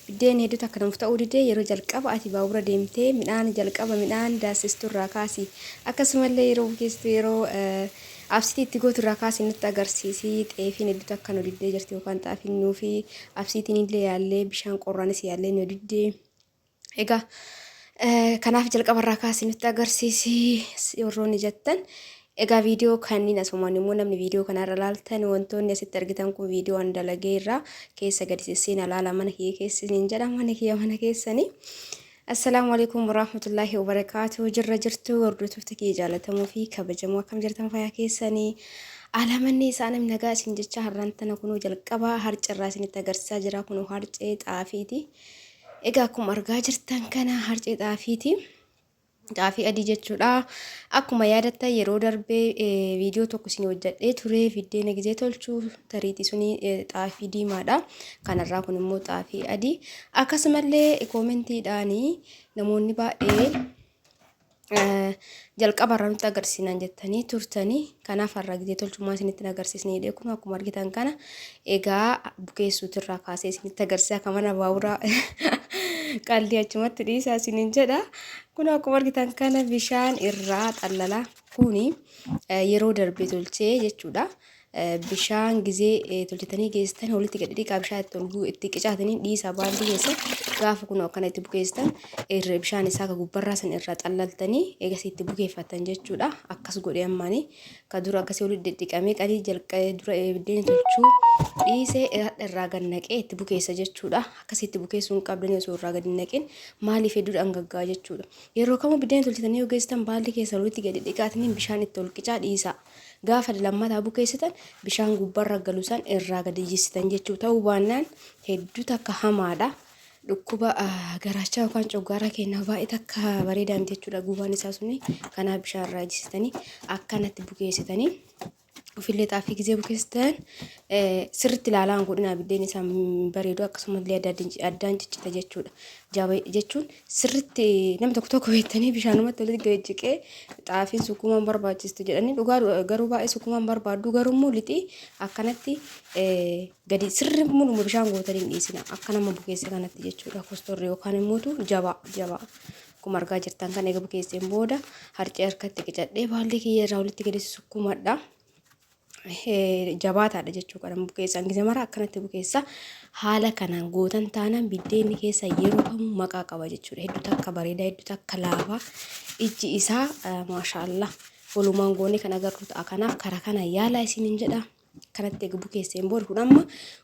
Biddeen hedduu takka nuuf ta'uu didee yeroo jalqaba ati baabura deemtee midhaan jalqaba midhaan daassistu irraa kaasi. Akkasumallee yeroo bukeessitu yeroo absitii itti gootu irraa kaasi nutti agarsiisi. Xeefiin hedduu takka nu diddee jirti yookaan xaafiin nuufi absiitiin illee yaallee bishaan qorraanis yaallee nu diddee. Egaa kanaaf jalqaba irraa kaasi nutti agarsiisi warroonni jettan. Egaa viidiyoo kanneen asumaan immoo namni viidiyoo kanarra ilaaltan wantoonni asitti argitan kun viidiyoo an dalagee irraa keessa gadi sisseena laala mana kiyya keessa isiniin jedha mana kiyya mana keessanii. Assalaamu alaikum warahmatullaahi wabarakaatu. Jirra jirtu hordoftoota kiyya jaallatamoo fi kabajamoo akkam jirtan fayyaa keessanii. Alamanni isaa namni nagaa isin jecha har'aan tana kunoo jalqaba harcarraa isinitti agarsiisaa jira kunoo harcee xaafiiti. Egaa akkuma argaa jirtan kana harcee xaafiiti. Xaafii adii jechuudha. Akkuma yaadattan yeroo darbe viidiyoo tokko isin hojjedhee ture biddeena gizee tolchu tariitii suni xaafii diimaadha. Kanarraa kun immoo xaafii adii. Akkasumallee koomentiidhaan namoonni baay'een jalqaba irraa nutti agarsiisan jettanii turtanii kanaaf har'a gizee tolchummaa isinitti hin agarsiisne jedhee kun akkuma argitan kana egaa bukeessuutirraa kaasee isinitti agarsiisa akka mana baaburaa qaldii achumatti dhiisaa isiniin jedha kun akkuma argitan kana bishaan irraa xallala kuni yeroo darbe tolchee jechuudha. Bishaan gizee tolchatanii geessitan walitti gadi dhiqaa bishaan itti ol itti qicaatanii dhiisaa baaldii keessa gaafa kun akkana itti bukeessitan irra bishaan isaa ka gubbarraa san irraa xallaltanii eegasii itti bukeeffattan jechuudha. Akkas godhe ammaanii ka dura akkasii walitti dhidhiqamee qalii jalqabee dura biddeen tolchuu dhiisee hadha irraa gad naqee itti bukeessa jechuudha. Akkasii itti bukeessuu hin qabdanii osoo irraa gad hin naqin maaliif hedduu dhangaggaa jechuudha. Yeroo kamuu biddeen tolchatanii yoo geessitan baaldii keessa walitti gadi dhiqaatanii bishaan itti ol qicaa dhiisaa. Gaafa lammataa bukeessitan bishaan gubbarra galu san irraa gadi jissitan jechuu ta'uu baannaan hedduu takka hamaadha. Dhukkuba garaachaa yookaan coggaaraa keenyaaf baay'ee takka bareedaa miti jechuudha gubaan isaa suni. Kanaaf bishaan irraa jissitanii akkanatti bukeessitanii ofillee xaafii gizee bukeessitan sirriitti ilaalaa hin godhinaa biddeen isaa hin bareedu akkasumallee addaan ciccita jechuudha. Jaba jechuun sirritti namni tokko tokko beektanii bishaanumatti walitti gadi jiqee xaafiin sukkuumaan barbaachistu jedhanii dhugaa garuu baay'ee sukkuumaan barbaaddu garuu immoo lixii akkanatti gadi sirri muluma bishaan gootanii hin dhiisina akka nama bukeesse kanatti jechuudha kostorri yookaan immoo jabaa jabaa akkuma argaa jirtan kan eega bukeesseen booda harcee harkatti qicadhee baaldii kiyya irraa walitti gadi sukkuumadha. Jabaataadha jechuu kana bukeessaan gise mara akkanatti bukeessa haala kanaan gootan taanaan biddeenni keessa yeroo kamuu maqaa qaba jechuudha. Hedduu takka bareeda, hedduu takka laafaa, ijji isaa maashaallah walumaan goonee kan agarru ta'a. Kanaaf karaa kana yaalaa isiniin jedha. Kanatti eega bukeesseen booda kun amma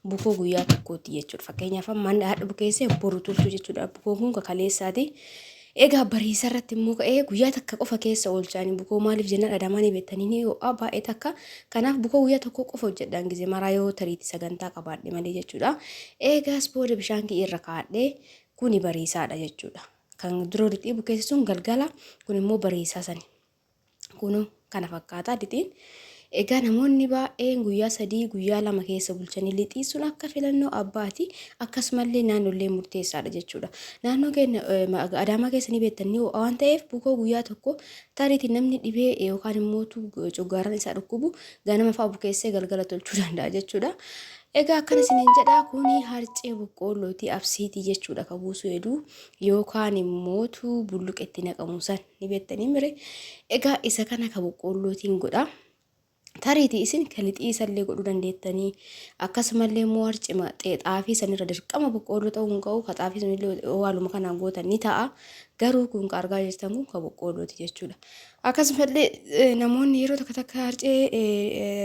bukoo guyyaa tokkooti jechuudha. Fakkeenyaaf amma haadha bukeessee boru tolchuu jechuudha. Bukoon kun kakaleessaati. Egaa bariisa irratti immoo ka'ee guyyaa takka qofa keessa oolchaani bukoo maaliif jennaan adamaa ni beektanii ni ho'a baay'ee takka kanaaf bukoo guyyaa tokko qofa hojjedhaan gizee maraa yoo tariitti sagantaa qabaadhe malee jechuudha. Eegaas booda bishaan kiyya irra kaa'adhee kuni bariisaadha jechuudha. Kan dura lixii bukeessi sun galgala kun immoo bariisaa sani. Kunoo kana fakkaata lixiin. Egaa namoonni baay'een guyyaa 3 guyyaa 2 keessa bulchanii lixii sun akka filannoo abbaati akkasumallee naannollee murteessaadha jechuudha. Naannoo keenya Adaamaa keessa ni beektan ni ho'a waan ta'eef bukoo guyyaa tokko tariitii namni dhibee yookaan immoo coggaaraan isaa dhukkubu ganama fa'a bukeessee galgala tolchuu danda'a jechuudha. Egaa akkana isiniin jedha kuni harcee boqqoollooti absiitii jechuudha ka buusuu heduu yookaan immootu bulluqetti naqamu san. Ni beektanii mire. Egaa isa kana ka boqqoollootiin godha. Tariitii isin ka lixii isallee godhuu dandeettanii akkasumallee immoo harcima xaafii sanirra dirqama boqqoolloo ta'uu hin qabu ka xaafii sunillee haaluma kanaan gootan ni ta'a. Garuu kun ka argaa jirtan kun ka boqqoollooti jechuudha. Akkasumallee namoonni yeroo takka takka harcee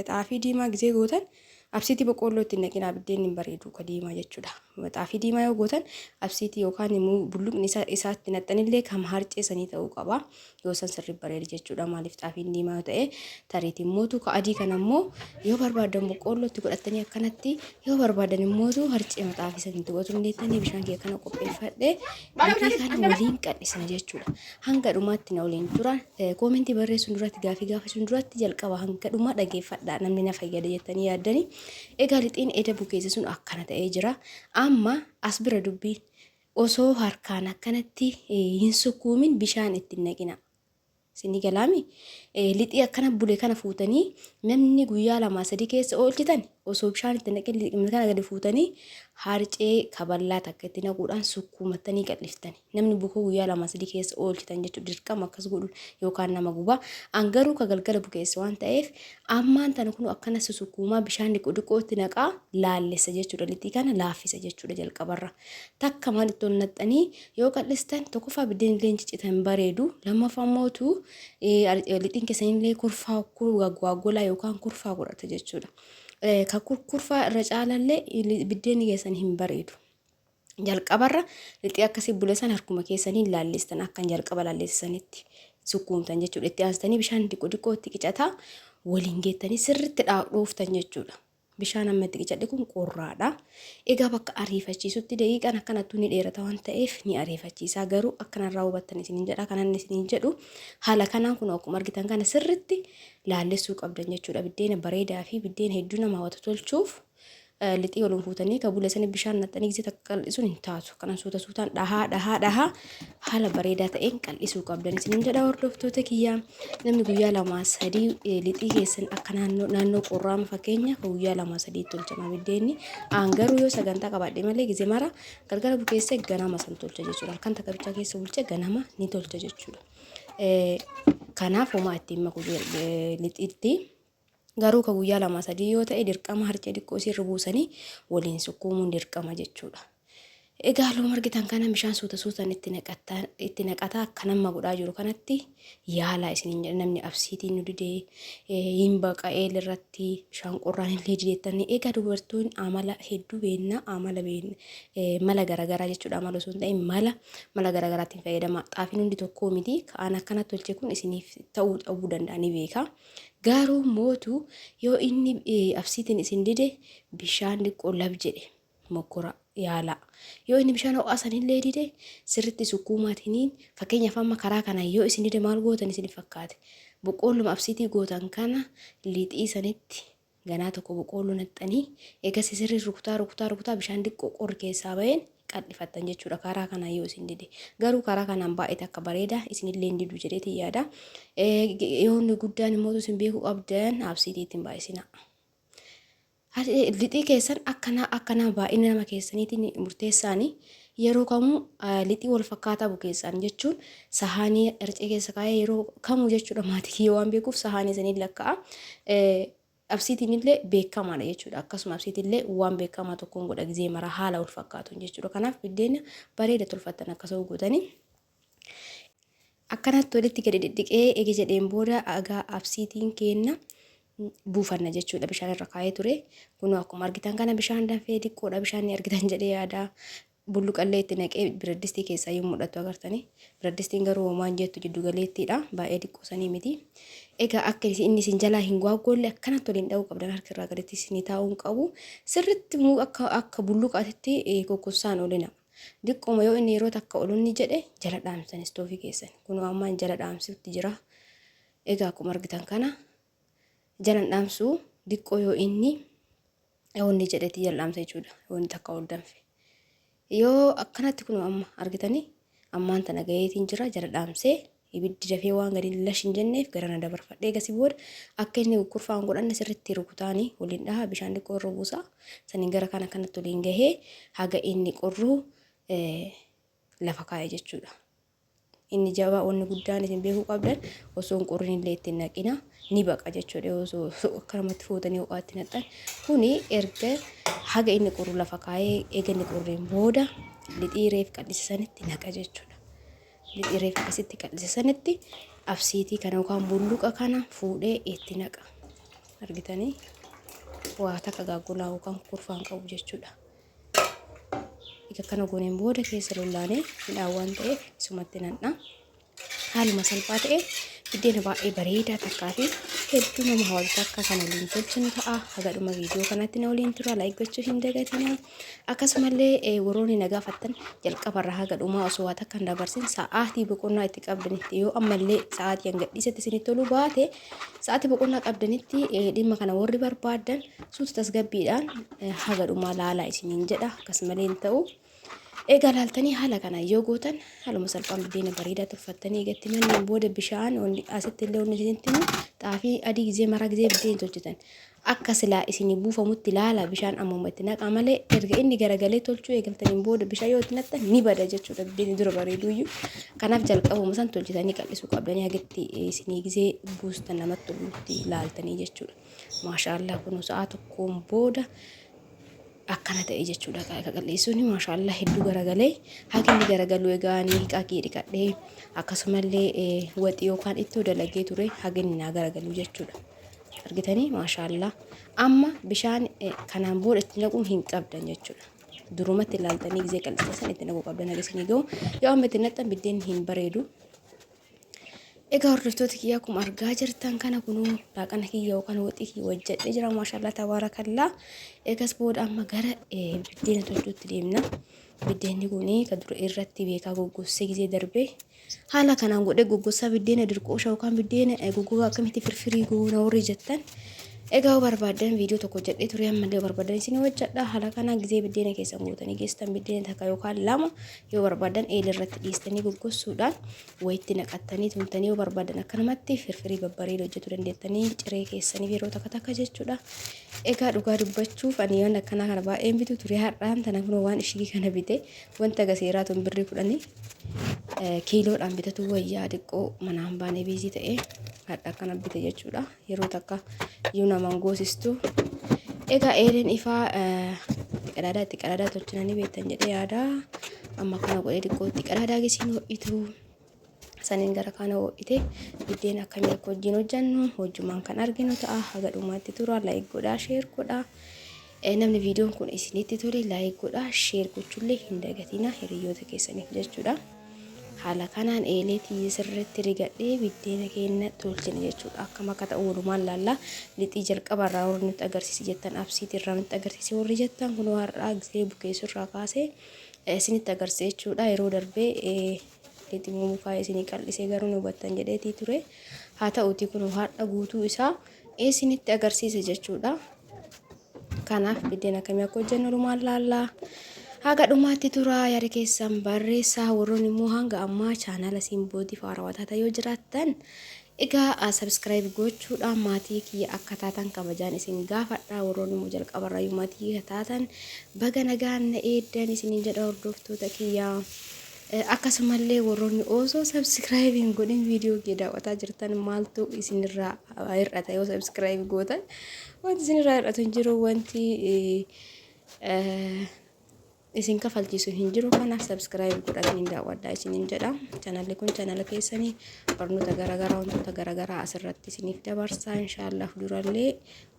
xaafii diimaa gizee gootan absiitii boqqoolloo itti hin naqinaa biddeenni hin bareedu ka diimaa jechuudha. Xaafii diimaa yoo gootan absiitii yookaan immoo bulluqni isa isaatti naqxanillee kan harcee sanii ta'uu qaba. Yoo san sirri bareeda jechuudha. Maaliif xaafiin diimaa yoo ta'e tariitiin mootu ka adii kana immoo yoo barbaadan boqqoollootti godhattanii akkanatti yoo barbaadan immootu harcee xaafii sanitti godhatu dandeettanii bishaan kee kana qopheeffadhe lixii kana waliin qadhisna jechuudha. Hanga dhumaatti na waliin tura. Koomentii barreessuun duratti gaafii gaafachuun duratti jalqaba hanga dhumaa dhageeffadha namni na fayyada jettanii yaaddanii. Egaa lixiin eda bukeesse sun akkana ta'ee jira. Amma as bira dubbiin osoo harkaan akkanatti hin sukkuumin bishaan itti hin naqina. Isinii galaami? Lixii akkana bule kana fuutanii namni guyyaa lamaa sadii keessa oolchitan Osoo bishaan itti naqin lixii kana gadi fuutanii harcee kaballaa takka itti naquudhaan sukkuumattanii qal'iftani. Namni bukoo guyyaa 2 3 keessa oolchitan jechuudha. Dirqama akkas godhu yookaan nama gubaa. An garuu ka galgala bukeesse waan ta'eef ammaan tana kun akkana susukkuumaa bishaan diqoo diqoo itti naqaa laallessa jechuudha. Lixii kana laaffisa jechuudha jalqabarra. Takka maal itti ol naxxanii yoo qal'istan tokkoffaa biddeen illee hin ciccitan bareedu. Lammaffaa mootu lixiin keessan illee kurfaa gwaagolaa yookaan kurfaa godhata jechuudha. Ka kurfaa irra caalallee biddeenni keessan hin bareedu. Jalqabarra lixii akkasii bule san harkuma keessaniin laalleessitan akkan jalqaba laalleessisanitti sukkuumtan jechuudha. Itti aansitanii bishaan diqoo diqoo itti qicataa waliin geettanii sirriitti dhooftan jechuudha. Bishaan amma itti qicadhe kun qorraadha. Egaa bakka ariifachiisutti daqiiqaan akkanattuu ni dheerata waan ta'eef ni ariifachiisa. Garuu akkanarraa hubattan isiniin jedha. Kanan isiniin jedhu haala kanaan kun akkuma argitan kana sirriitti laallessuu qabdan jechuudha. Biddeena bareedaa fi biddeena hedduu nama hawwatu tolchuuf lixii waliin fuutanii ka bule sani bishaan naqxanii gisee takka qal'isuun hin taatu. Kanan suuta suutaan dhahaa dhahaa dhahaa haala bareedaa ta'een qal'isuu qabdan isiniin jedha hordoftoota kiyyaa. Namni guyyaa 2 3 lixii keessan akka naannoo naannoo qorraama fakkeenya ka guyyaa 2 3 tolchama biddeenni. Aan garuu yoo sagantaa qabaadhe malee gizee mara galgala bukeessee ganama san tolcha jechuudha. Halkan takka bichaa keessa bulchee ganama ni tolcha jechuudha. Kanaaf homaa ittiin maku lixiitti. Garuu ka guyyaa 2 3 yoo ta'e dirqama harcee xiqqoo isiirra buusanii waliin sukkuumuun dirqama jechuudha. Egaa haaluma argitan kana bishaan suuta suutaan itti naqataa itti naqataa akka nama godhaa jiru kanatti yaalaa isiniin jedha namni absiitiin nu didee hin baqa eelirratti bishaan qorraan illee dideettanii egaa dubartoonni amala hedduu beenna amala beenna mala garaagaraa jechuudha amala osoo hin ta'in mala mala garaagaraatiin fayyadama xaafiin hundi tokkoo miti ka'aan akkana tolche kun isiniif ta'uu dhabuu danda'a ni beeka. Garuu mootu yoo inni absiitiin isin dide bishaan diqqoo lab jedhe mokkora yaalaa. Yoo inni bishaan ho'aa sanillee dide sirritti sukkuumaatiniin fakkeenyaaf amma karaa kanaan yoo isin dide maal gootan isin fakkaate. Boqqoolluma absiitii gootan kana lixii sanitti ganaa tokko boqqoolloo naqxanii eegas sirrii rukutaa rukutaa rukutaa bishaan diqqoo qorri keessaa baheen qal'ifattan jechuudha karaa kanaan yoo isin dide. Garuu karaa kanaan baay'ee takka bareeda isinillee hin didu jedheetiin yaada. Yoo inni guddaan immoo isin beekuu qabdan absiitii ittiin baay'isinaa. Lixii keessan akkanaa akkanaa baay'ina nama keessaniitiin murteessaani yeroo kamuu lixii wal fakkaataa bukeessaan jechuun sahaanii harcee keessa kaa'ee yeroo kamuu jechuudha maatii kiyya waan beekuuf sahaanii saniin lakka'a. Absiitiin illee beekamaadha jechuudha. Akkasuma absiitiin illee waan beekamaa tokkoon godha gizee mara haala wal fakkaatuun jechuudha. Kanaaf biddeena bareeda tolfattan akkasuma gootanii. Akkanatti walitti gadi dhidhiqee ege jedheen booda agaa absiitiin keenna buufanna jechuudha. Bishaan irra kaa'ee ture. Kunoo akkuma argitan kana bishaan danfee diqqoodha bishaan ni argitan jedhee yaada. Bulluqallee itti naqee biraddistii keessaa yoo mul'attu agartanii. Biraddistiin garuu homaan jettu jiddu galeettiidha. Baay'ee diqqoo sanii miti. Egaa akka inni isin jalaa hin gwaaggolle akkanatti waliin dha'uu qabdan harka irraa gaditti isinii taa'uu hin qabu. Sirritti akka akka bulluqaatitti kokkossaan olina. Diqqooma yoo inni yeroo takka olunni jedhe jala dhaamsan istoofii keessan. Kunoo ammaan jala dhaamsutti jira. Egaa akkuma argitan kana jalan dhaamsu diqqoo yoo inni onni jedhetti jala dhaamsa jechuudha. Yoo inni takka ol danfe. Yoo akkanatti kunoo amma argitanii ammaan tana gaheetiin jira jala dhaamsee ibiddi dafee waan gadi lash hin jenneef garana dabarfadhee gasii booda akka inni kurfaa hin godhanne sirriitti rukutaanii waliin dhaha bishaan xiqqoo irra buusa saniin gara kana kanatti waliin gahee haga inni qorru lafa kaa'e jechuudha. Inni jabaa wanni guddaan isin beekuu qabdan osoo hin qorrin illee itti hin naqina ni baqa jechuudha osoo akka namatti fuutanii ho'aatti naqxan kuni erga haga inni qorru lafa kaa'ee eega inni qorreen booda lixii reef qal'ise sanitti naqa jechuudha. Lixii reef akkasitti qal'ise sanitti absiitii kana yookaan bulluqa kana fuudhee itti naqa. Argitanii waa takka gaaggolaa yookaan kurfaan qabu jechuudha. Egaa kana gooneen booda keessa lollaanee midhaan waan ta'eef isumatti nan'a. Haaluma salphaa ta'een biddeena baay'ee bareedaa takkaa fi hedduu nama hawwatu takka kan waliin tolchinu ta'a. Haga dhuma viidiyoo kanatti na waliin tura like gochuu hin dagatinaa. Akkasumallee warroonni na gaafattan jalqabarraa haga dhumaa osoo waa takka hin dabarsin sa'aatii boqonnaa itti qabdanitti yoo ammallee sa'aatii hanga dhiisetti isinitti toluu baate sa'aatii boqonnaa qabdanitti dhimma kana warri barbaaddan suuta tasgabbiidhaan haga dhumaa laalaa isiniin jedha. Akkas malee hin ta'u. Egaa laaltanii haala kanaan yoo gootan haaluma salphaan biddeena bareedaa tolfattanii eegatti manneen booda bishaan asitti illee wanni isinitti himu xaafii adii gizee maraa gizee biddeen tolchitan akka silaa isinii buufamutti laala bishaan ammuma itti naqaa malee erga inni garagalee tolchuu eegaltaniin booda bishaan yoo itti naqxan ni bada jechuudha biddeenni dura bareeduyyuu. Kanaaf jalqabuma san tolchitanii qal'isuu qabdanii hagitti isinii gizee buustan namatti tolutti laaltanii jechuudha. Maashaallah kun sa'a tokkoon booda akkana ta'e jechuudha qaqal'eessuun maashaallah hedduu garagalee hakinni garagaluu egaa ni hiqaa kiyya dhiqadhee akkasumallee waxii yookaan ittoo dalagee ture haginni naa garagaluu jechuudha. Argitanii maashaallah amma bishaan kanaan booda itti naquun hin qabdan jechuudha. Durumatti ilaaltanii gizee qal'istan san itti naquu qabdan haga isinii gahu yoo amma itti naqxan biddeen hin bareedu. Egaa hordoftoota kiyya akkuma argaa jirtan kana kunuu laaqana kiyya yookaan waxii kiyya hojjedhee jira maashaallah tabaarakallaa. Egas booda amma gara biddeena tolchuutti deemna. Biddeenni kun ka dura irratti beekaa goggossee gizee darbe haala kanaan godhee goggossaa biddeena dirqoosha yookaan biddeena goggogaa akkamitti firfirii goona warri jettan. Egaa yoo barbaaddan viidiyoo tokko hojjedhee ture ammallee yoo barbaaddan isin hojjedha. Haala kanaan gizee biddeena keessan gootanii geessitan biddeena takka yookaan lama yoo barbaaddan eela irratti dhiistanii goggossuudhaan wayitti naqattanii tumtanii yoo barbaadan akkanumatti firfirii babbareeda hojjetuu dandeettanii ciree keessaniif yeroo takka takka jechuudha. Egaa dhugaa dubbachuuf ani waan akkanaa kana baay'een bitu ture har'aan tana kunoo waan ishigii kana bite wanta gaseeraa tun birrii kudhanii kiiloodhaan bitatu wayyaa xiqqoo manaan baanee biizii ta'e har'a akkana bite jechuudha. Yeroo takka iyyuu naman goosistu. Egaa eeleen ifaa itti qadaadaa itti qadaadaa tolchinanii beektan jedhee yaada. Amma kana godhee xiqqoo itti qadaadaa gisiin ho'itu. Saniin gara kana ho'ite biddeen akkamii akka wajjin hojjannu hojjumaan kan arginu ta'a. Haga dhumaatti tura like godhaa share godhaa. Namni viidiyoon kun isinitti tole like godhaa share gochuullee hin dagatina hiriyoota keessaniif jechuudha. Haala kanaan eelee tiyya sirriitti rigadhee biddeena keenna tolchina jechuudha. Akkam akka ta'u walumaan laalla. Lixii jalqaba irraa warri nutti agarsiisi jettan absiitii irraa nutti agarsiisi warri jettan kunoo har'aa gisee bukeessu irraa kaasee isinitti agarsiisa jechuudha. Yeroo darbee lixii mukaa'ee isinii qal'isee garuu nu hubattan jedheetii ture. Haa ta'uutii kunoo har'a guutuu isaa isinitti agarsiisa jechuudha. Kanaaf biddeen akkamii akka hojjennu walumaan laalla. Haga dhumaatti turaa yaada keessan barreessaa warroonni immoo hanga ammaa chaanaala Simbootiif haarawaa taatan yoo jiraattan egaa subscribe gochuudhaan maatii kiyya akka taatan kabajaan isin gaafadha warroonni immoo jalqabarrayyuu maatii kiyya taatan baga nagaan na eeddan isiniin jedha hordoftoota kiyya. Akkasumallee warroonni osoo subscribe hin godhin viidiyoo kiyya daawwataa jirtan maaltu isinirraa hir'ata yoo subscribe gootan wanti isinirraa hir'atu hin jiru wanti isin kafalchiisu hin jiru kanaaf subscribe godhatanii daawwadhaa isiniin jedha. Chaanalli kun chaanala keessanii barnoota garaagaraa wantoota garaagaraa asirratti isiniif dabarsa inshaallah durallee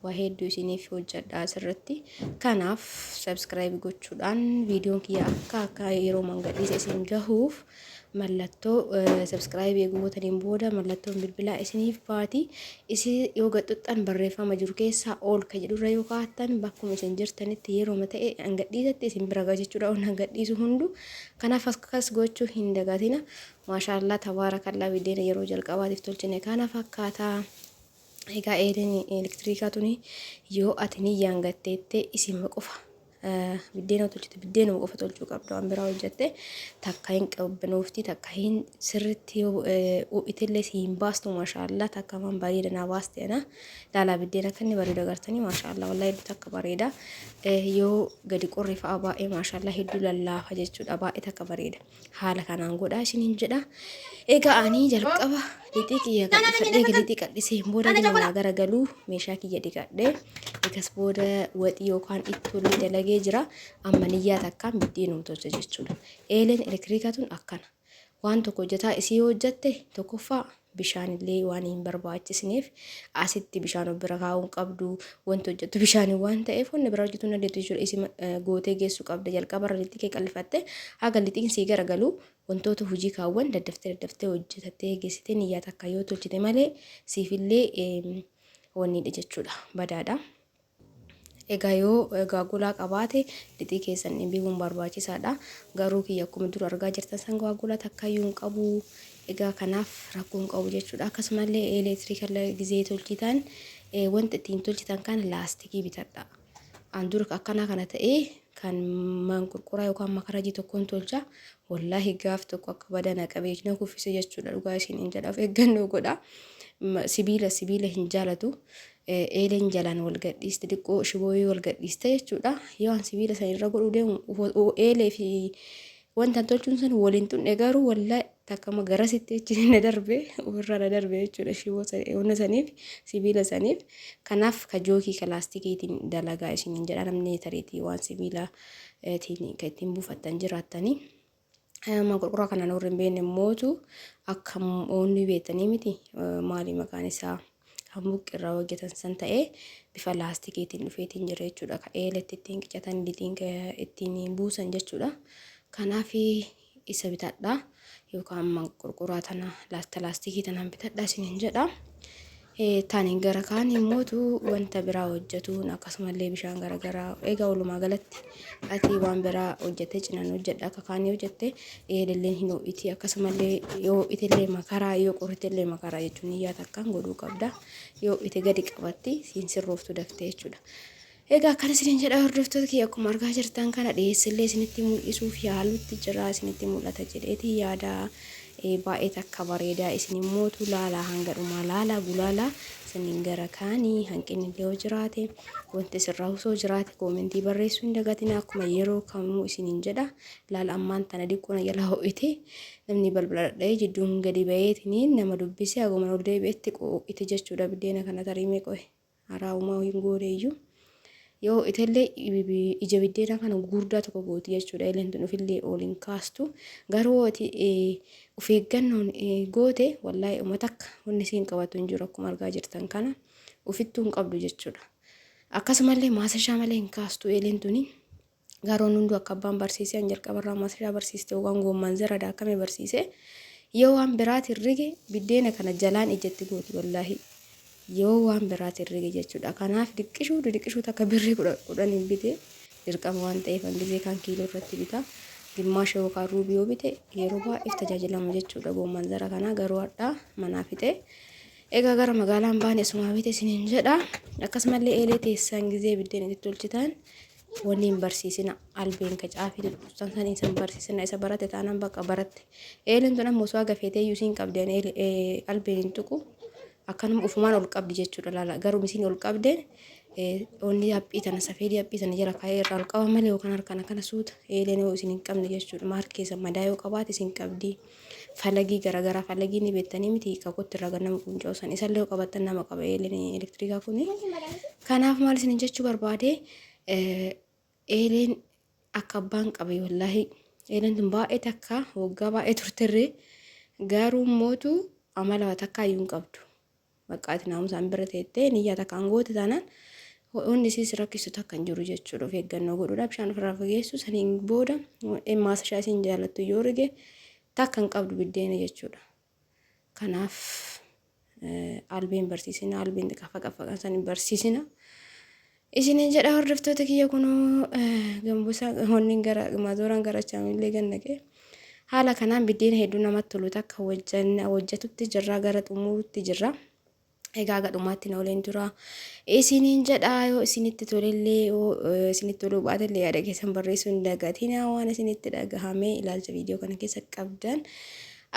waa hedduu isiniif hojjedha asirratti. Kanaaf subscribe gochuudhaan viidiyoon kiyya akka akka yeroo mangadhiisa isin gahuuf mallattoo subscribe eeguu gootaniin booda mallattoon bilbilaa isiniif baati. Isin yoo gaxuxxan barreeffama jiru keessaa ol ka jedhurra yoo kaa'attan bakkuma isin jirtanitti yeroo ta'e hangadhiisatti isin bira gaha jechuudha. On hangadhiisu hundu. Kanaaf akkas gochuu hin dagatina. Maashaallaa tabaarakallaa biddeena yeroo jalqabaatiif tolchine kana fakkaata. Egaa eeleen elektiriikaa tuni yoo ati niyyaan gatteettee isima qofa biddeena tolchite biddeenuma qofa tolchuu qabda waan biraa hojjette takka hin qabbanoofti takka hin sirritti ho'itillee si hin baastu maashaallaa takka waan bareeda naa baaste ana laalaa biddeena akka inni bareedu agartanii maashaallaa wallahi hedduu takka bareeda yoo gadi qorre fa'a baay'ee maashaallaa hedduu lallaafa jechuudha baay'ee takka bareeda. Haala kanaan godhaa isiniin jedha. Egaa ani jalqaba lixii kiyya qal'ifadhee lixii qal'iseen booda gina naa garagaluu meeshaa kiyya dhiqadhee egas booda waxii yookaan ittollee dalagee jira. Amma niyyaa takkaan biddeenuma tolcha jechuudha. Eeleen elektiriikaa tun akkana. Waan tokko hojjetaa isii yoo hojjette tokkoffaa bishaan illee waan hin barbaachisneef asitti bishaan of bira kaa'uu hin qabdu. Wanti hojjettu bishaaniin waan ta'eef wanni biraa hojjetuu hin dandeettu jechuudha. Isima gootee geessuu qabda. Jalqaba irra lixii kee qal'ifatte haga lixiin sii garagalu wantoota hojii kaawwan daddaftee daddaftee hojjetattee geessitee niyyaa takka yoo tolchite malee siifillee wanniidha jechuudha. Badaadha. Egaa yoo gaagulaa qabaate lixii keessan dhimbiibuun barbaachisaadha. Garuu kiyya akkuma dura argaa jirtan san gaagulaa takkayyuu hin qabu. Egaa kanaaf rakkoo hin qabu jechuudha. Akkasumallee elektiriika gizee tolchitan wanta ittiin tolchitan kana laastikii bitadha. An dura akkanaa kana ta'ee Kan manqurquraa yookaan makarajii tokkoon tolcha. Wallaahi gaaf tokko akka badaa na qabee na kuffise jechuudha dhugaa isiniin jedha of eeggannoo godha. Sibiila sibiila hin jaalatu. Eeleen jalaan wal gadhiiste xiqqoo shibooyii wal gadhiiste jechuudha. Yoo an sibiila san irra godhuu deemu eelee fi wanta tolchuun san waliin xunne garuu wallaahi takkama garasitti jechuun na darbe ofirraa na darbe jechuudha shiboo wanna saniif sibiila saniif. Kanaaf ka jookii ka laastikiitiin dalagaa isiniin jedha namni tariitii waan sibiilaatiin kan ittiin buufattan jiraattanii. Maqurquraa kana warri hin beekne mootu akka onni beektanii miti maali maqaan isaa kan buqqi irraa hojjetan san ta'ee bifa laastikiitiin dhufeetiin jira jechuudha. Ka eeletti ittiin qicatan lixiin ittiin buusan jechuudha. Kanaaf isa bitadha yookaan maqurquraa tana laastikii tanaan bitadha isiniin jedha. Tani gara kaan immootu wanta biraa hojjetuun akkasumallee bishaan garaagaraa egaa walumaa galatti ati waan biraa hojjettee cinaan hojjedha akka kaanii hojjette eelilleen hin ho'iti akkasumallee yoo ho'itellee makaraa yoo qorritellee makaraa jechuun niyyaa takkaan godhuu qabda yoo ho'ite gadi qabatti siin sirrooftu daftee jechuudha. Egaa akkana isiniin jedha hordoftoota kiyya akkuma argaa jirtan kana dhiyeessillee isinitti mul'isuuf yaalutti jira isinitti mul'ata jedheeti yaada baay'ee takka bareedaa isin immootu laalaa hanga dhumaa laalaa gulaalaa saniin gara kaanii hanqinni illee yoo jiraate wanti sirraa osoo jiraate koomentii barreessuu hin dagatina akkuma yeroo kamuu isiniin jedha laala ammaan tana diqqoo na jala ho'ite namni balbala dhadha'ee jidduun gadi ba'eetiniin nama dubbise haguma ol deebi'etti ho'ite jechuudha biddeena kana tarii meeqo'e. Haraa umaa hin gooneyyuu. Yoo itellee ija biddeenaa kana gurguddaa tokko gooti jechuudha. Eeleen tun ofillee ol hin kaastu. Garuu ati of eeggannoon goote wallaahi uma takka wanni isiin qabatu hin jiru akkuma argaa jirtan kana ofittuu hin qabdu jechuudha. Akkasumallee maasashaa malee hin kaastu eeleen tuni. Garoon hunduu akka abbaan barsiisee an jalqabarraa maasashaa barsiiste yookaan goommaan zara daakame barsiise yoo waan biraatiin rige biddeena kana jalaan ijatti gooti wallaahi yoo waan biraatiin rige jechuudha. Kanaaf diqqishuu didiqqishuu takka birrii 10 10n bite dirqama waan ta'eef an gizee kaan kiiloo irratti bita. Gimmaasha yookaan ruubii yoo bite yeroo baay'eef tajaajilama jechuudha goommaan zara kanaa garuu hadhaa manaa fixe. Egaa gara magaalaan baane asumaa bite isiniin jedha. Akkasumallee eelee teessan gizee biddeen itti tolchitan wanni hin barsiisina albeen ka caafii tuttuqsan san isa hin barsiisina isa barate taanaan bakka baratte eeleen tun amma osoo haga feetee iyyuu isiin qabdi ani albeen hin tuqu akkanuma ufumaan ol qabdi jechuudha laala garuu isiin ol qabde onni haphii tana safeedii haphii tana jala kaa'ee irraa ol qaba malee yookaan harkaan akkana suuta eeleen yoo isin hin qabne jechuudha maar keessa madaa yoo qabaate isin qabdi falagii garaagaraa falagii ni beektanii miti kakotti irraa gad nama qunca'u san isallee yoo qabattan nama qaba eeleen elektirikaa kuni kanaaf maal isin jechuu barbaade eeleen akka abbaan qabe wallaahi eeleen tun baay'ee takka waggaa baay'ee turterree garuu mootu amala takka iyyuu hin qabdu bakka ati naamusaan bira teettee niyyaa takkaan goote taanaan wanni isiin si rakkisu takka hin jiru jechuudha. Of eeggannoo godhuudha. Bishaan ofirraa fageessu saniin booda maasashaa isiin jaalattu yoo rige takka hin qabdu biddeena jechuudha. Kanaaf albeen barsiisina albeen xiqqaa faqafaqan san hin barsiisina. Isiniin jedha hordoftoota kiyya kunoo gambusaa wanni gara maazooraan gara chaamillee gannaqe. Haala kanaan biddeena hedduu namatti tolu takka hojjetutti jirra gara xumurutti jirra. Egaa haga dhumaatti na waliin tura. Isiniin jedha yoo isinitti tolellee yoo isinitti toluu baatellee yaada keessan barreessuu hin dagatinaa waan isinitti dhagahame ilaalcha viidiyoo kana keessa qabdan.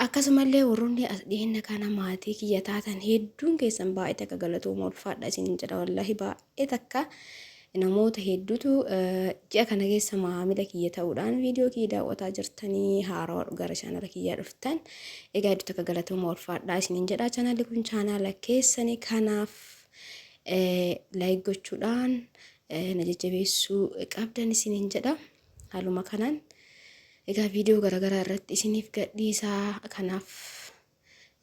Akkasumallee warroonni as dhiyeenya kana maatii kiyya taatan hedduun keessan baay'ee takka galatooma ulfaadha isiniin jedha wallaahi baay'ee takka namoota hedduutu ji'a kana keessa maamila kiyya ta'uudhaan viidiyoo kiyya daawwataa jirtanii haarawaa gara chaanala kiyyaa dhuftan egaa hedduu takka galatooma ulfaadha isiniin jedha chaanalli kun chaanala keessani kanaaf laayik gochuudhaan na jajjabeessuu qabdan isiniin jedha. Haaluma kanaan egaa viidiyoo garaagaraa irratti isiniif gadhiisaa kanaaf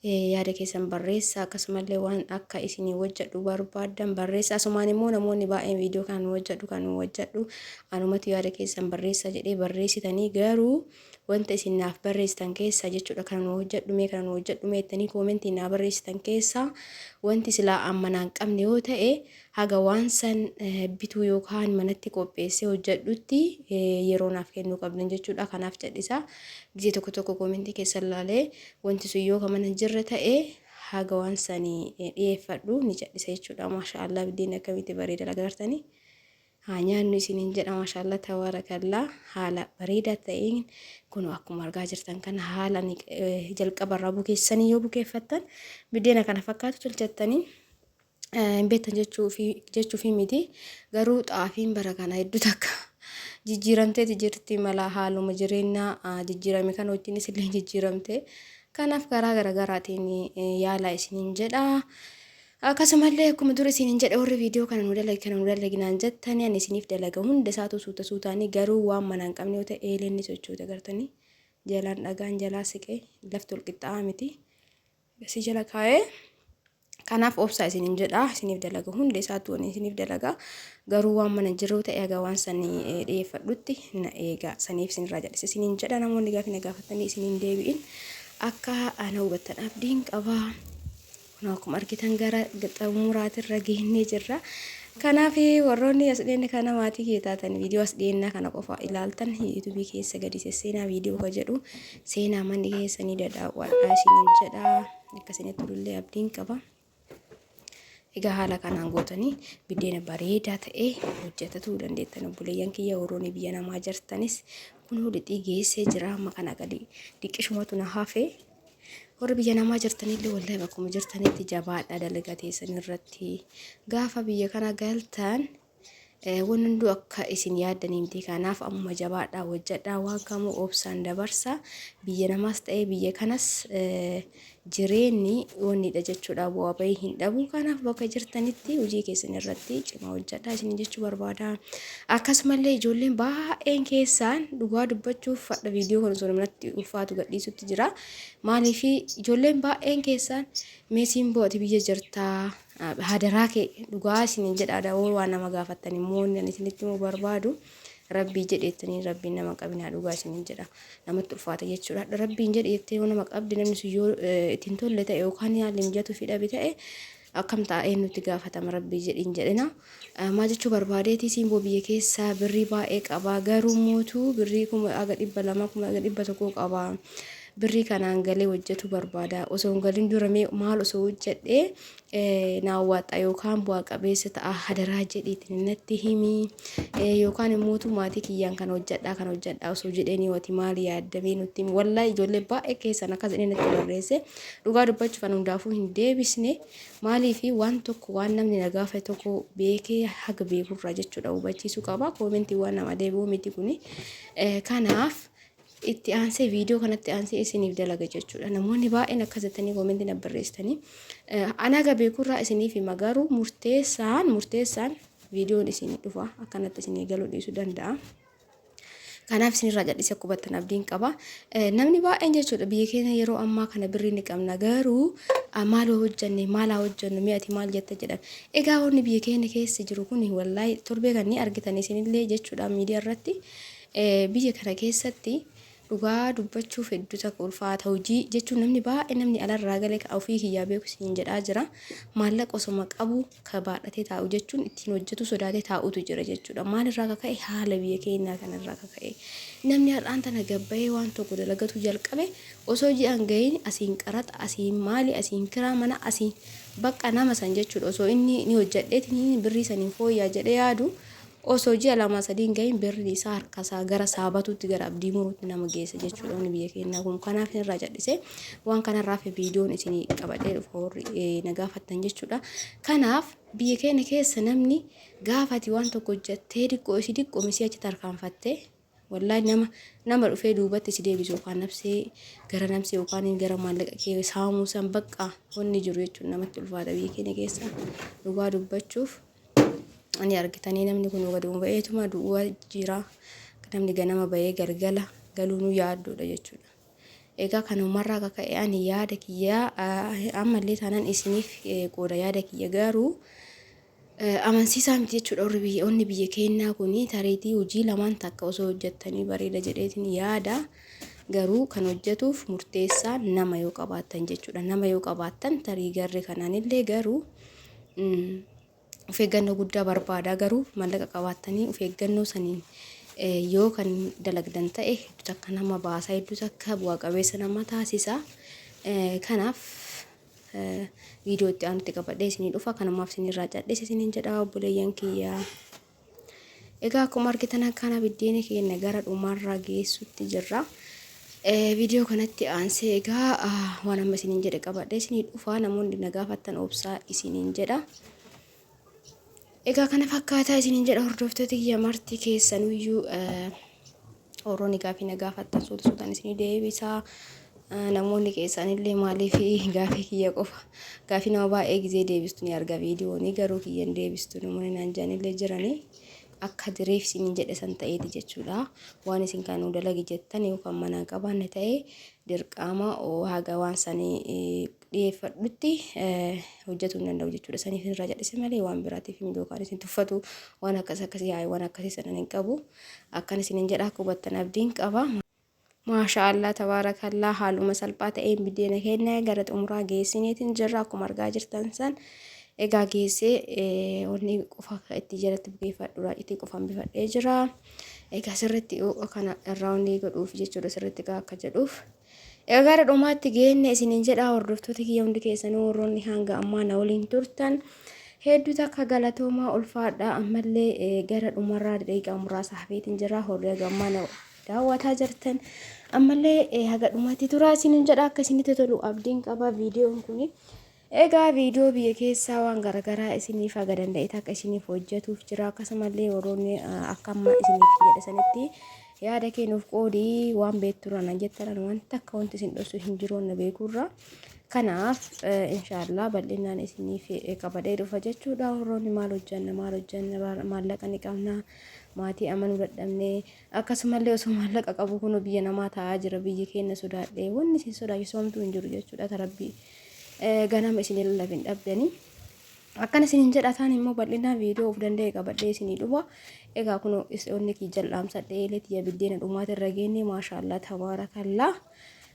yaada keessan barreessaa akkasumallee waan akka isinii hojjedhu barbaaddan barreessaa asumaan immoo namoonni baay'een viidiyoo kana nu hojjedhu kan nu hojjedhu anumatu yaada keessan barreessaa jedhee barreessitanii garuu wanta isin naaf barreessitan keessaa jechuudha kana nu hojjedhu mee kana nu hojjedhu mee jettanii koomentii naa barreessitan keessaa wanti silaa amma naan qabne yoo ta'e haga waan san bituu yookaan manatti qopheessee hojjedhutti yeroo naaf kennuu qabdan jechuudha. Kanaaf cadhisaa gizee tokko tokko koomentii keessan laalee wanti sun yoo ka mana hin jirre ta'e haga waan sanii dhiyeeffadhu ni cadhisa jechuudha. Maasha Allah biddeen akkamitti bareeda agartanii. Haa nyaannu isiniin jedha. Maashaallah tabaarakallaa, haala bareedaa ta'een kun akkuma argaa jirtan kana haala jalqabarraa bukeessanii yoo bukeeffattan biddeena kana fakkaatu tolchattanii hin beektan jechuufi miti. Garuu xaafiin bara kana hedduu takka jijjiiramteeti jirti, mala haaluma jireenyaa jijjiirame kana wajjinis illee jijjiiramte. Kanaaf karaa garaagaraatiin yaalaa isiniin jedha. Akkasumallee akkuma dura isiniin jedhe, warri viidiyoo kana nu dalagi, kana nu dalaginaan jettanii, ani isiniif dalaga hunda isaatu suuta suutaanii. Garuu waan mana hin qabne yoo ta'e, eeleen ni sochoota gartanii, jalaan dhagaan jalaa siqee lafti ol qixxaa'aa miti gasii jala kaa'ee. Kanaaf obsaa isiniin jedha, isiniif dalaga, hunda isaatu ani isiniif dalaga. Garuu waan mana jiru ta'e haga waan sanii dhiyeeffadhutti na eega, saniif isinirraa jal'ise isiniin jedha. Namoonni gaafii na gaafatanii isiniin deebi'in akka ana hubattan abdiin qaba. Kun akkuma argitan gara xumuraatirra geennee jirra. Kanaaf warroonni as dhiyeenne kana maatii kee taatan, viidiyoo as dhiyeennaa kana qofa ilaaltan, yuutuubii keessa gadi sesseenaa, viidiyoo ka jedhu seenaa, manni keessanii dadaawwadhaa isiniin jedha. Akka isinitti tolullee abdiin qaba. Egaa haala kanaan gootanii biddeena bareedaa ta'e hojjetatuu dandeettan, obboleeyyan kiyya warroonni biyya namaa jirtanis. Kun lixii geessee jira, amma kana gadi diqqishumatu na hafe. Warri biyya namaa jirtanillee wallahi bakkuma jirtanitti jabaadhaa dalagaa teessan irratti. Gaafa biyya kana galtan wanni hunduu akka isin yaaddanii miti. Kanaaf ammuma jabaadhaa hojjedhaa, waan kamuu obsaan dabarsa. Biyya namaas ta'ee biyya kanas jireenyi wannidha jechuudha, bu'aa bahii hin dhabu. Kanaaf bakka jirtanitti hojii keessan irratti cimaa hojjedhaa isin jechuu barbaada. Akkasumallee ijoolleen baay'een keessaan, dhugaa dubbachuuf fadha viidiyoo kana osoo namatti ulfaatu gadhiisutti jira. Maaliif ijoolleen baay'een keessaan meesiin bo'ati biyya jirtaa hadaraa kee dhugaa isiniin jedha, dawoo waan nama gaafattan immoo inni isinitti immoo barbaadu rabbii jedheettanii rabbiin nama qabinaa, dhugaa isiniin jedha, namatti ulfaata jechuudha. Rabbiin jedhe jettee yoo nama qabdi, namni sun yoo ittiin tolle ta'e yookaan haalli mijatu fi dhabe ta'e akkam ta'a? Eenyutti gaafatama? Rabbii jedhiin jedhina. Maal jechuu barbaadeeti, simboo biyya keessaa birrii baay'ee qaba, garuu mootuu birrii 200,000, 100,000 qaba. Birrii kanaan galee hojjetu barbaada. Osoo hin galin dura mee maal osoo hojjedhee naa waaxa yookaan bu'aa qabeessa ta'a, hadaraa jedhiitiin natti himi, yookaan immoo maatii kiyyaan kan hojjedhaa kan hojjedhaa osoo jedheenii wati maal yaaddamee nutti himi. Wallaahi ijoollee baay'ee keessan akkas jedhee natti barreesse. Dhugaa dubbachuuf kan hundaafuu hin deebisne. Maaliif waan tokko waan namni na gaafate tokko beekee haga beekurraa jechuudha hubachiisuu qaba. Koomentii waan nama deebi'uu miti kuni. Kanaaf itti aansee viidiyoo kanatti aansee isiniif dalaga jechuudha. Namoonni baay'een akkas jettanii koomentii na barreessitanii. Ana haga beekurraa isiniif hima, garuu murteessaan viidiyoon isinii dhufa akkanatti isinii galuu dhiisuu danda'a. Kanaaf isinirraa jal'isee akka hubattan abdiin qaba. Namni baay'een jechuudha biyya keenya yeroo ammaa kana birrii ni qabna, garuu maal hojjanne, maal haa hojjannu, mi'ati maal jette jedhan. Egaa wanni biyya keenya keessa jiru kun wallaahi torbee kan ni argitan isinillee jechuudha miidiyaa irratti, biyya kana keessatti dhugaa dubbachuuf hedduu takka ulfaata hojii jechuun. Namni baay'ee, namni alarraa galee ka ofii kiyyaa beeku isiniin jedhaa jira. Maallaqa osoma qabu ka baadhatee taa'u jechuun ittiin hojjetu sodaatee taa'utu jira jechuudha. Maalirraa ka ka'e? Haala biyya keenyaa kanarraa ka ka'e. Namni har'aan tana gabbayee waan tokko dalagatu jalqabe osoo ji'an gahiin asiin qaraxa, asiin maali, asiin kiraa mana, asiin bakka nama san jechuudha. Osoo inni ni hojjedheetiin birrii saniin fooyyaa jedhee yaadu, osoo ji'a lama sadiin gahin birri isaa harka isaa gara saabatuutti, gara abdii muruutti nama geessa jechuudha wanni biyya keenyaa kun. Kanaaf irraa jal'ise waan kanarraa fi viidiyoon isinii qabadhee dhufa warri na gaafattan jechuudha. Kanaaf biyya keenya keessa namni gaafati waan tokko hojjettee diqqoo isii diqqoo misii achi tarkaanfattee, wallaahi nama dhufee duubatti si deebisu yookaan nafsee gara nafsee yookaan gara maallaqa kee saamuu san bakka wanni jiru jechuudha, namatti ulfaata biyya keenya keessa dhugaa dubbachuuf. Ani argitanii namni kun gadi ba'eetuma du'aa jira. Namni ganama ba'ee galgala galuun yaaddoodha jechuudha. Egaa kanumarraa akka ka'e ani yaada kiyya ammallee taanaan isiniif qooda. Yaada kiyya garuu amansiisaa miti jechuudha. Warri biyya onni biyya keenyaa kun tareetii hojii lamaan takka osoo hojjettanii bareeda jedheetiin yaada. Garuu kan hojjetuuf murteessaa nama yoo qabaattan jechuudha. Nama yoo qabaattan tarii garri kanaanillee garuu of eeggannoo guddaa barbaada. Garuu maallaqa qabaattanii of eeggannoo saniin yoo kan dalagdan ta'e hedduu takka nama baasa, hedduu takka bu'aa qabeessa nama taasisa. Kanaaf viidiyoo itti aanutti qabadhee isinii dhufa. Kanumaaf isinirraa cadhise isiniin jedha, obboleeyyan kiyya. Egaa akkuma argitan kana biddeena keenya gara dhumarra geessutti jirra. Viidiyoo kanatti aansee egaa waan amma isiniin jedhe qabadhee isinii dhufaa, namoonni na gaafattan obsaa isiniin jedha. Egaa kana fakkaataa isiniin jedha, hordoftoota kiyya marti keessanuyyuu warroonni gaafii na gaafattan suuta suutaan isinii deebisaa. Namoonni keessanillee maaliif gaafii kiyya qofa, gaafii nama baay'ee gizee deebistu ni arga viidiyoonii, garuu kiyyan deebistu namoonni naan jedhanillee jiranii, akka diriif isiniin jedhe san ta'eeti jechuudha. Waan isin kan nu dalagi jettan yookaan manaan qabaanne ta'e, dirqama haga waan sanii dhiyeeffadhutti hojjetuu hin danda'u jechuudha. Saniif irraa jal'ise malee waan biraatiif hin yookaan isin tuffatu waan akkas akkasii haa waan akkasii sanan hin qabu. Akkan isiniin jedha akka hubattan abdiin qaba. Maasha Allah, tabaarakallaa, haaluma salphaa ta'een biddeena keenya gara xumuraa geessineetiin jirra akkuma argaa jirtan san. Egaa geessee wanni qofa itti jalatti bukeeffadhu raacitii qofaan bifadhee jira. Egaa sirriitti kana irraa wanni godhuuf jechuudha, sirriitti egaa akka jedhuuf. Egaa gara dhumaatti geenne isiniin jedha, hordoftoota kiyya hundi keessanuu warroonni hanga ammaa na waliin turtan hedduu takka galatoomaa, ulfaadha. Ammallee gara dhumarraa daqiiqaa muraasa hafeetiin jira, horree gammaa na daawwataa jirtan ammallee haga dhumaatti turaa isiniin jedha. Akka isinitti tolu abdiin qaba viidiyoon kuni. Egaa viidiyoo biyya keessaa waan garaagaraa isiniif haga danda'e takka isiniif hojjetuuf jira. Akkasumallee warroonni akka amma isiniif jedhe sanitti yaada kennuuf qoodii waan beekturra nan jettan, wanta akka wanti isin dhossu hin jiru na beekurra. Kanaaf inshaallah bal'inaan isiniif qabadhee dhufa jechuudha. Warroonni maal hojjanna, maal hojjanna, maallaqa ni qabna, maatii amanuu dadhabne, akkasumallee osoo maallaqa qabu kun biyya namaa taa'aa jira, biyya keenya sodaadhe, wanni isin sodaachisu homtuu hin jiru jechuudha. Tarabbii ganama isin lallabin dhabdanii. Akkana isiniin jedha, taan immoo bal'inaan viidiyoo of danda'e qabadhee isinii dhufa. Egaa kun onni kiyya jal'aamsadhee eelee biddeena dhumaatirra geenne, maashaallah, tabaarakallaa.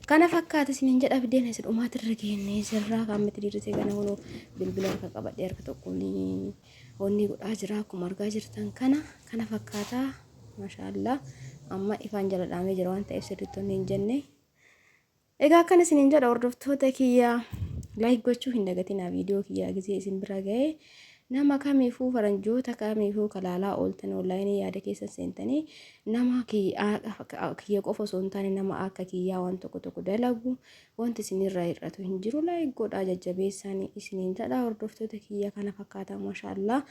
Kana fakkaata isiniin jedha, biddeena isa dhumaatirra geenne jirra. Kan miti dirrisee kana kun bilbila harka qabadhee harka tokkoon onni godhaa jira akkuma argaa jirtan kana. Kana fakkaata, maashaallah, amma ifaan jala dhaamee jira waan ta'eef sirriitti onni hin jenne. Egaa akkana isiniin jedha, hordoftoota kiyya, like gochuu hin dagatinaa. Viidiyoo kiyya gisee isin bira ga'e nama kamiifuu, faranjoota kamiifuu kalaalaa ooltan, onlaayinii yaada keessa seentanii, nama kiyya qofa osoo hin taane nama akka kiyyaa waan tokko tokko dalagu, wanti isinirraa hir'atu hin jiru, like godhaa jajjabeessaan isiniin jedha, hordoftoota kiyya. Kana fakkaata, maashaallah,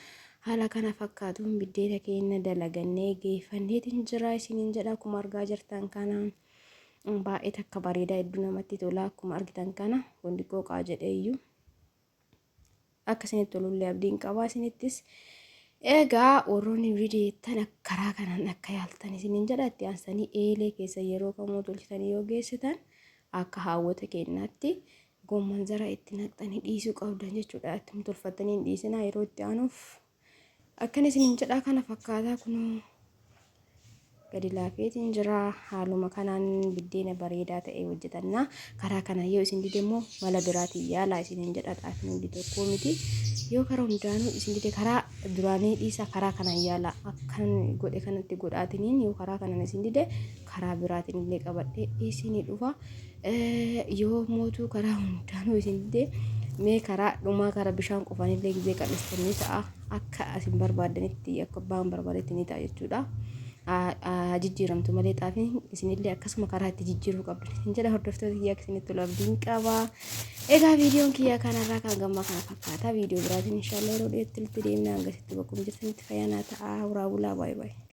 haala kana fakkaatuun biddeena keenya dalagannee geeffanneetiin jira isiniin jedha. Akkuma argaa jirtan kana baay'ee takka bareedaa, hedduu namatti tola. Akkuma argitan kana kun xiqqoo qaa jedhee iyyuu akka isinitti tolullee abdiin qaba isinittis. Egaa warroonni viidiyoottan karaa kanaan akka yaaltan isiniin jedha. Itti aansanii eelee keessa yeroo kamuu tolchitanii yoo geessitan akka haawwota keenyaatti gomman zara itti naqxanii dhiisuu qabdan jechuudha. Itti tolfattanii hin dhiisinaa yeroo itti aanuuf. Akkana isiniin jedha, kana fakkaataa kunoo gadi laafeetiin jira. Haaluma kanaan biddeena bareedaa ta'e hojjetanna. Karaa kana yoo isin dide immoo mala biraatiin yaalaa isiniin jedha. Xaafiin hundi tokko miti. Yoo karaa hundaanuu isin dide, karaa duraanii dhiisa, karaa kanaan yaalaa. Akkan godhe kanatti godhaatiniin yoo karaa kanaan isin dide, karaa biraatiin illee qabadhee isinii dhufa. Yoo mootuu karaa hundaanuu isin dide, mee karaa dhumaa karaa bishaan qofaan illee gizee qal'istanii ta'a. Akka isin barbaaddanitti, akka abbaan barbaadetti ni ta'a jechuudha. Jijjiiramtu malee xaafiin isinillee akkasuma karaa itti jijjiiruu qabdu. Isin jedha, hordoftoota kiyya, akka isinitti tolu abdiin qaba. Egaa viidiyoon kiyya kanarraa kan gammaa kana fakkaata. Viidiyoo biraatiin inshaallah yeroo dhiyootti deemna, hangasitti bakkuma jirtanitti fayyaa naa ta'a. Horaa bulaa, baay'ee baay'ee.